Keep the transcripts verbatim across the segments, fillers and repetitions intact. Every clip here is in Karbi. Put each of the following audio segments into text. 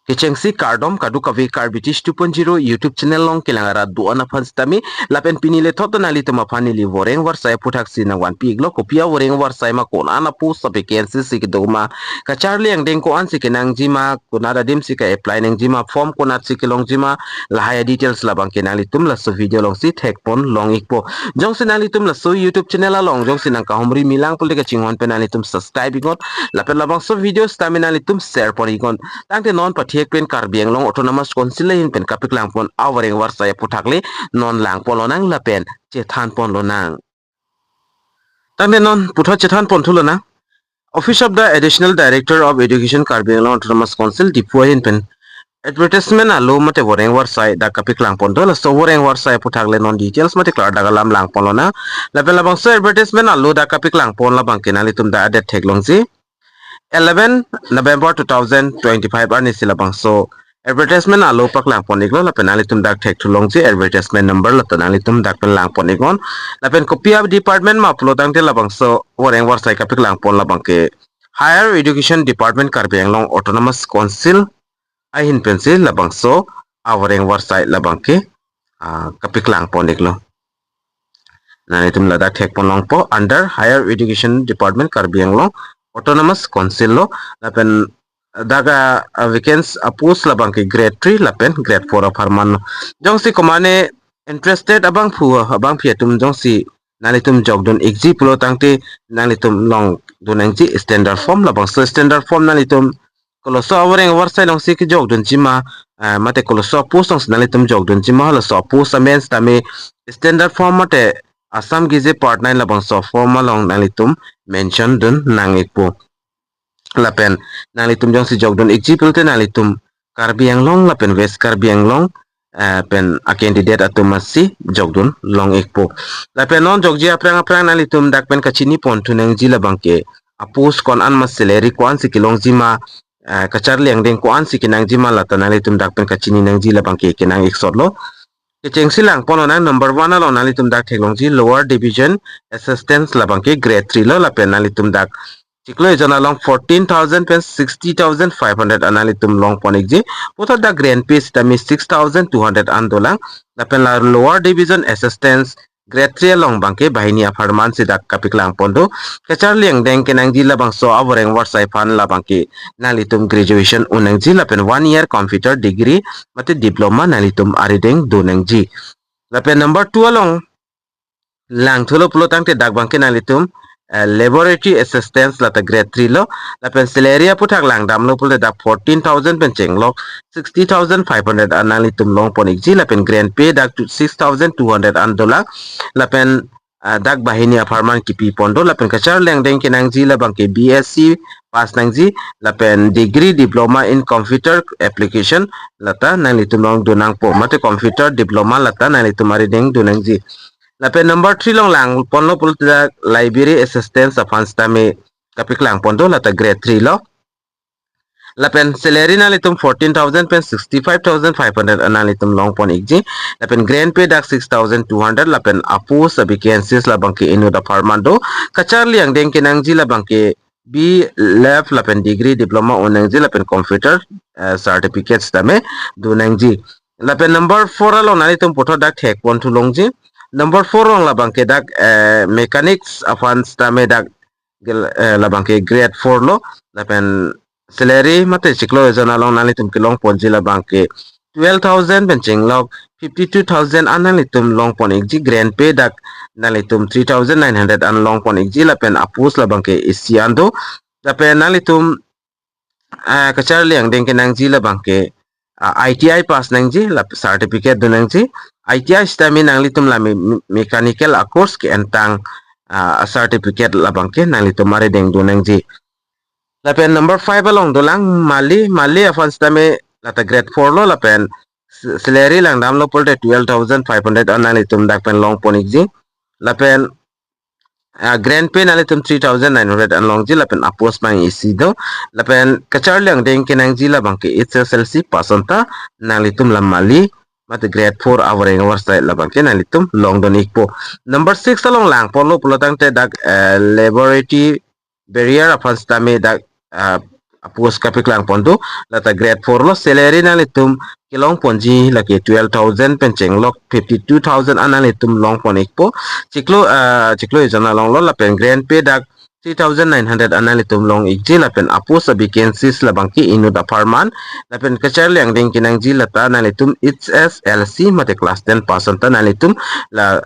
Kechengsi kardom kadokave Karbi Teach two point zero YouTube channel along kelang arat do-an aphan sitame, lapen pini lethot nanglitum aphan neli voreng varsai aputhaksi nangvanpi iklo. Kopi avoreng varsai ma, ko-an apost avacancy si kedo ma, kacharli angdeng ko-an si kenangji ma, konat adim si ka-apply nangji ma, form konat si kelongji ma, lahai details labangke nanglitum laso video alongsi thekpon long ikpo. Jongsi nanglitum laso YouTube channel along jongsi nangkahumri milang pulote kachinghon pen nanglitum subscribe iknon, lapen labangso video sitame nanglitum share pon iknon. Tangte non pathek pen Karbi Anglong Autonomous Council ahin pen kapeklang pon avoreng varsai aputhak le non langpon lonang lapen chethan pon lonang. Tangte non puthot chethan pon thu lonang. Office of the Additional Director of Education, Karbi Anglong Autonomous Council, Diphu ahin pen advertisement alo mate voreng varsai dak kapeklang pon do. Laso voreng varsai aputhak le non details mate klardak alam langpon lonang. Lapen labangso advertisement alo dak kapeklang pon labangke nanglitum dak adet theklongji. Eleven November two thousand twenty-five arni si labangso advertisement alo paklang pon iklo, lapen nanglitum dak thek thulongji advertisement number, lapen nanglitum dak pen lang pon iknon. Lapen kopi a-department ma pulo tangte labangso voreng varsai kapeklang pon labangke Higher Education Department, Karbi Anglong Autonomous Council ahin pensi labangso avoreng varsai labangke, ah, kapeklang pon iklo. Nanglitum ladak thek pon longpo, under Higher Education Department, Karbi Anglong Autonomous Council lo, lapen dak a, a vacancy apost labangke grade three lapen grade four apharman lo. Jongsi komane interested abangphu abangpi atum jongsi nanglitum jokdun ikji pulo tangte nanglitum longdun nangji standard form. Labangso standard form nanglitum koloso avoreng varsai alongsi kejokdunji ma, eh, mate koloso apost alongsi nanglitum jokdunji ma, laso apost amen sitame standard form mate Assam Gazette Part nine labangso form along nanglitum mention dun nang ikpo. Lapen nanglitum jongsi jokdun ikji pulote nanglitum Karbi Anglong lapen West Karbi Anglong, eh, pen a-candidate atum asi jokdun long ikpo. Lapen non jokji aphrang aphrang nanglitum dak pen kachini pon thu nangji labangke apost ko-an ma, salary ko-an si kelongji ma, eh, kacharli angdeng ko-an si kenangji ma, lata nanglitum dak pen kachini nangji labangke kenang iksot lo. Kechengsi lang pon lonang, number one along nanglitum dak theklongji Lower Division Assistant labangke grade three lo, lapen nanglitum dak chiklo ejon along fourteen thousand pen sixty thousand five hundred an nanglitum long pon ikji. Puthot dak grade pay sitame six thousand two hundred an dolang. Lapen la Lower Division Assistant grade three along abangke banghini apharman si dak kapeklang pon do. Kacharli angdeng kenangji labangso avoreng varsai aphan labangke nanglitum graduation un nangji lapen one year computer degree mate diploma nanglitum arideng do nangji. Lapen number two along lang thulo pulo tangte dak abangke nanglitum, eh, laboratory assistant lata grade three lo, lapen salary aputhak lang damlo pulote dak fourteen thousand pen chenglok sixty thousand five hundred an nanglitum long pon ikji, lapen grade pay dak six thousand two hundred an dolang, lapen, ah, dak banghini apharman kipi pon do, lapen kacharli angdeng kenangji labangke B S C pass nangji, lapen degree diploma in computer application lata nanglitum longdun nangpo, mate computer diploma lata nanglitum arideng do nangji. Lapen number three along lang ponlo pulote dak library assistant aphan sitame kapeklang pon do, lata grade three lo. Lapen salary nanglitum fourteen thousand pen sixty-five thousand five hundred an nanglitum long pon ikji. Lapen grade pay dak six thousand two hundred, lapen apost a-vacancies labangke inut apharman do. Kacharli angdeng kenangji labangke B lab lapen degree diploma un nangji lapen computer, eh, certificate sitame do nangji. Lapen number four along nanglitum puthot dak thek pon thulongji. Number four along labangke dak, eh, mechanics aphan sitame dak gel-, eh, labangke grade four lo, lapen salary mate chiklo ejon along nanglitum kelong ponji labangke twelve thousand pen chenglok fifty-two thousand an nanglitum long pon ikji, grade pay dak nanglitum three thousand nine hundred an long pon ikji, lapen apost labangke isi an do, lapen nanglitum, ah, kacharli angdeng kenangji labangke, ah, I T I pass nangji, lap certificate do nangji, I T I sitame nanglitum la me-, mechanical a-course ke-entang, ah, certificate labangke nanglitum arideng do nangji. Lapen number five along dolang mali, mali aphan sitame lata grade four lo, lapen s-, salary lang damlo pulote twelve thousand five hundred an nanglitum dak pen long pon ikji. Lapen, ah, grade pay nanglitum three thousand nine hundred an longji, lapen apost abang isi do. Lapen kacharli angdeng kenangji labangke H S L C pass anta nanglitum la mali mate grade four avoreng avarsai labangke nanglitum longdun ikpo. Number six along lang ponlo pulo tangte dak, eh, laboratory barrier aphan sitame dak, ah, a-post kapeklang pon do, lata grade four lo. Salary nanglitum kelong ponji lake twelve thousand pen chenglok fifty-two thousand an nanglitum long pon ikpo. Chiklo, ah, chiklo ejon along lo, lapen grade pay dak three thousand nine hundred an nanglitum long ikji, lapen a-post a-vacancies labangke inut apharman, lapen kacharli angdeng kenangji lata nanglitum H S L C mate class ten pass anta nanglitum la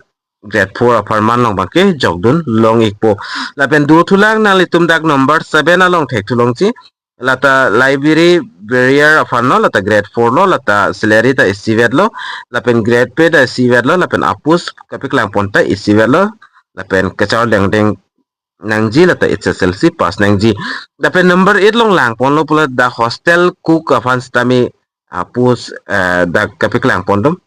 grade four apharman along abangke jokdun long ikpo. Lapen dothulang nanglitum dak number seven along thekthu-ongji. Lata library bearer aphan lo, lata grade four lo, lata salary ta isivet lo, lapen grade pay ta isivet lo, lapen a-post kapeklang pon ta isivet lo, lapen kacharli angdeng nangji lata H S L C pass nangji. Lapen number eight along lang ponlo pulo dak hostel cook aphan sitame a-post, eh, dak kapeklang pon dom.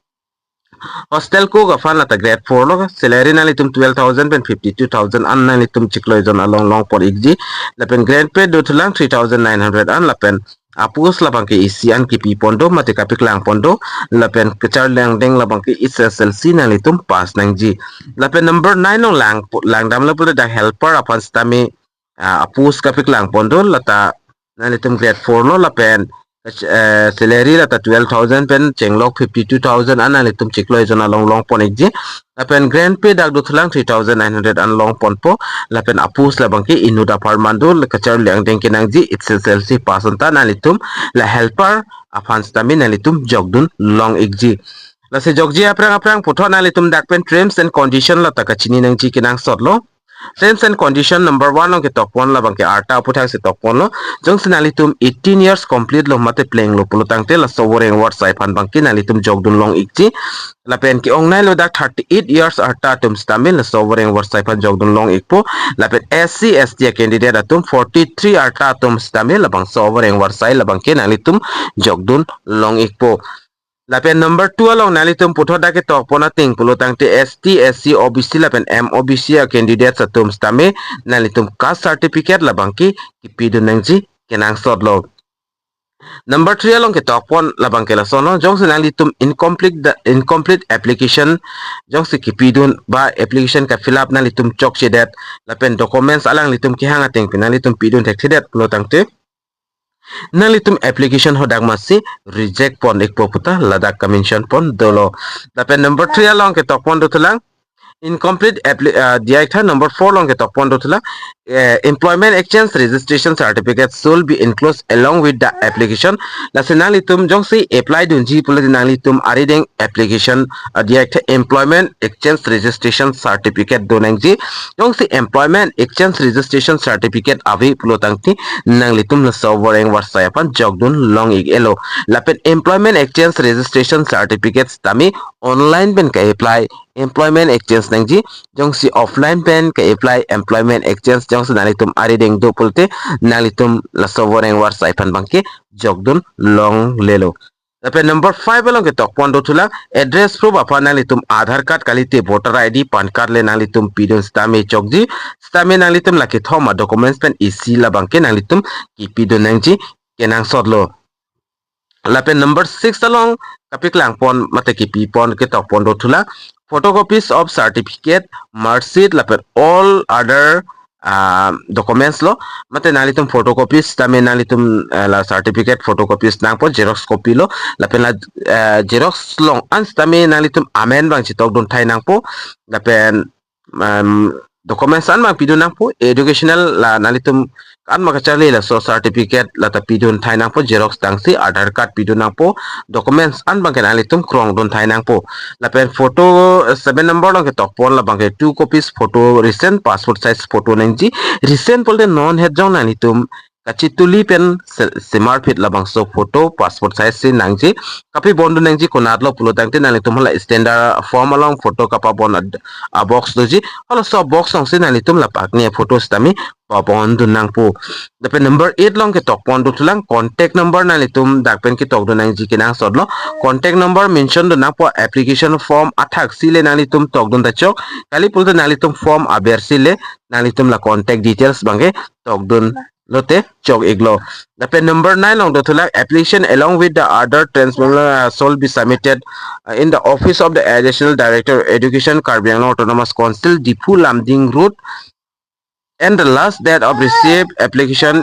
Hostel cook aphan lata grade four lo, salary nanglitum twelve thousand pen fifty-two thousand an nanglitum chiklo ejon along long pon ikji. Lapen grade pay dothulang three thousand nine hundred an, lapen a-post labangke isi an kipi pon do mate kapeklang pon do, lapen kacharli angdeng labangke H S L C nanglitum pass nangji. Lapen number nine along lang, langdamlo pulo dak helper aphan sitame, ah, a-post kapeklang pon do, lata nanglitum grade four lo, lapen, eh, salary lata twelve thousand pen chenglok fifty-two thousand an nanglitum chiklo ejon along long pon ikji. Lapen grade pay dak dothulang three thousand nine hundred an long ponpo, lapen a-post labangke inut apharman do, kacharli angdeng kenangji H S L C pass anta nanglitum la helper aphan sitame nanglitum jokdun long ikji. Lasi jokji aphrang aphrang puthot nanglitum dak pen terms and condition lata kachini nangji kenangsot lo. Terms and condition number one along ketok pon labangke arta aputhak si tok ponlo. Jongsi nanglitum eighteen years complete lo mate plenglo pulo tangte laso voreng varsai aphan abangke nanglitum jokdun long ikji. Lapen ke-ongnei lo dak thirty-eight years arta atum sitame laso voreng varsai aphan jokdun long ikpo. Lapen S C S T a-candidate atum forty-three arta atum sitame labangso voreng varsai labangke nanglitum jokdun long ikpo. Lapen number two along nanglitum puthot dak ketok pon ateng pulo tangte S T, S C, O B C lapen M O B C a-candidates atum sitame nanglitum caste certificate labangke kipidun nangji kenangsot lo. Number three along ketok pon labangke lason lo, jongsi nanglitum incomplete da-, incomplete application jongsi kipidun ba application ka-fill up nanglitum chokchedet, lapen documents alanglitum kehang ateng pen nanglitum pidun thekthedet pulo tangte nanglitum application hadak masi reject pon ikpo puta ladak ka-mention pon dolo. Lapen number three along ketok pon dothulang, incomplete appli-, ah, diak tha number four along ketok pon dothulang, eh, employment exchange registration certificate should be enclosed along with the application. Lasi nanglitum jongsi apply dunji pulo nanglitum arideng application, ah, diak tha employment exchange registration certificate do nangji. Jongsi employment exchange registration certificate ave pulo tangte nanglitum laso voreng varsai aphan jokdun long ik-elo. Lapen employment exchange registration certificate sitame online pen ka-apply employment exchange nangji. Jongsi offline pen ka-apply employment exchange jongsi nanglitum arideng do pulote nanglitum laso voreng varsai aphan abangke jokdun longlelo. Lapen number five along ketok pon dothulang, address proof aphan nanglitum Aadhaar card kalite voter I D, PAN card le nanglitum pidun sitame chokji. Sitame nanglitum la kethom a-documents pen isi labangke nanglitum kipidun nangji kenangsot lo. Lapen number six along kapeklang pon mate kipi pon ketok pon dothulang, photocopies of certificate, mark sheet lapen all other, ah, documents lo. Mate nanglitum photocopies tame nanglitum, eh, la certificate photocopies nangpo, xerox copy lo. Lapen la, eh, xerox along an sitame nanglitum amen abang chitokdun thai nangpo. Lapen, um, documents an abang pidun nangpo, educational la nanglitum an ma kacharli laso certificate lata pidun thai nangpo, xerox tangsi, Aadhaar card pidun nangpo, documents an abangke nanglitum krongdun thai nangpo. Lapen photo, eh, seven number along ketok pon labangke two copies photo, recent passport size photo nangji. Recent pulote non het jong nanglitum kachituli pen se-, semarphit labangso photo passport size si nangji. Kapi bondun nangji konatlo pulo tangte nanglitum hala standard form along photo kapabon ad-, a-box doji. Halaso box alongsi nanglitum lapu akni a-photo sitame pabondun nangpo. Lapen number eight along ketok pon dothulang, contact number nanglitum dak pen ketokdun nangji kenangsot lo. Contact number mention dun nangpo, application form athak si le nanglitum tokdun ta chok. Kali pulote nanglitum form aber si le nanglitum la contact details abangke tokdun lote chok iklo. Lapen number nine along dothulang, application along with the other transmittal, uh, shall be submitted, uh, in the office of the Additional Director Education, Karbi Anglong Autonomous Council, Diphu, Lumding Road, And the last date of receive application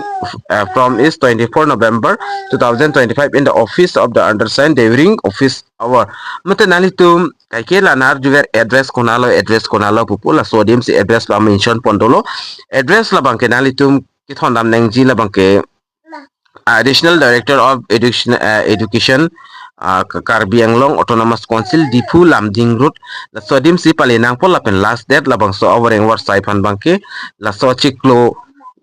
uh, from is twenty-four November two thousand twenty-five in the office of the undersigned during office hour. Mate nanglitum kaike la nangjuver address konatlo, address konatlo pupu laso adim si address la mention pon dolo. Address labangke nanglitum kethondam nangji labangke Additional Director of Education, uh, Education uh, Karbi Anglong Autonomous Council Diphu Lumding Road. Laso adim si pale nangpo lapen last date labangso awareng avarsai aphan abangke laso chiklo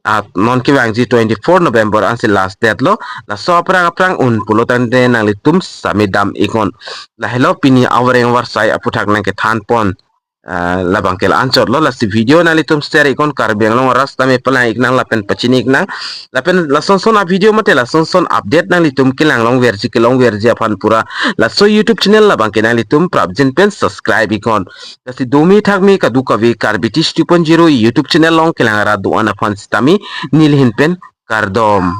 uh, non kevangji twenty-four November ansi last date lo. Laso aphrang aphrang un pulo tangte nanglitum submit dam iknon. Lahelo pini awareng avarsai aphuthak nangkethan pon. Uh, labangke la-anchotlo. Lasi video nanglitum share iknon, Karbi Anglong arat tame palang iknang lapen pachini iknang. Lapen lasonson a video mate lasonson update nanglitum kelang longverji kelongverji aphan pura laso YouTube channel labangke nanglitum prapjin pen subscribe iknon. Lasi domi thakmi kadokave Karbi Tish two point zero YouTube channel along kelang arat do-an aphan sitame neli ahin pen kardom.